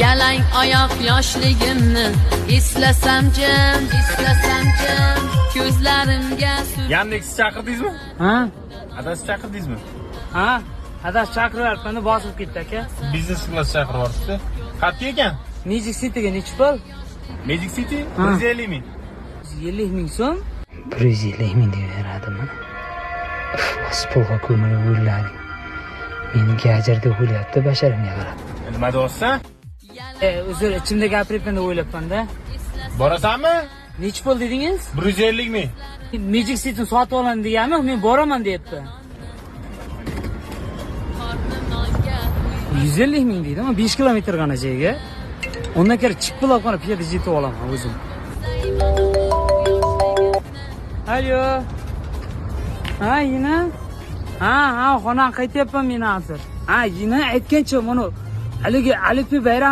Yalang oyoq yoshligimni eslasam jim, eslasam jim, ko'zlarimga Yandex chaqirdingizmi? Ha? Adasi chaqirdingizmi? Ha? Adash chaqiryapman, bosib ketdi aka. Biznes klass chaqirib yuboribdi. Qayerga ekan? Magic Cityga nechi pul? Magic City Ha. 150 ming. 150 ming so'm. 150 ming deb beradimi? Uf, pulga ko'milib o'llaring. Meni gajir deb o'ylayapti basharamga qarab. Nima deyapsan? Uzr, ichimda gapiryapman deb o'ylabman-da. Borasanmi? Nechi pul dedingiz? 150 ming. Magic Cityni sotib olaman degani, men boraman deyapti. 150 ming deydimi? 5 kilometr g'ana joyga. Undan ko'ra chip pul olib piyoda yetib olaman o'zim. Alo. Ha, yina? Ha, ha, xonam qaytyapman men hozir. Ha, yina aytgancha mana haligi Alipi bayram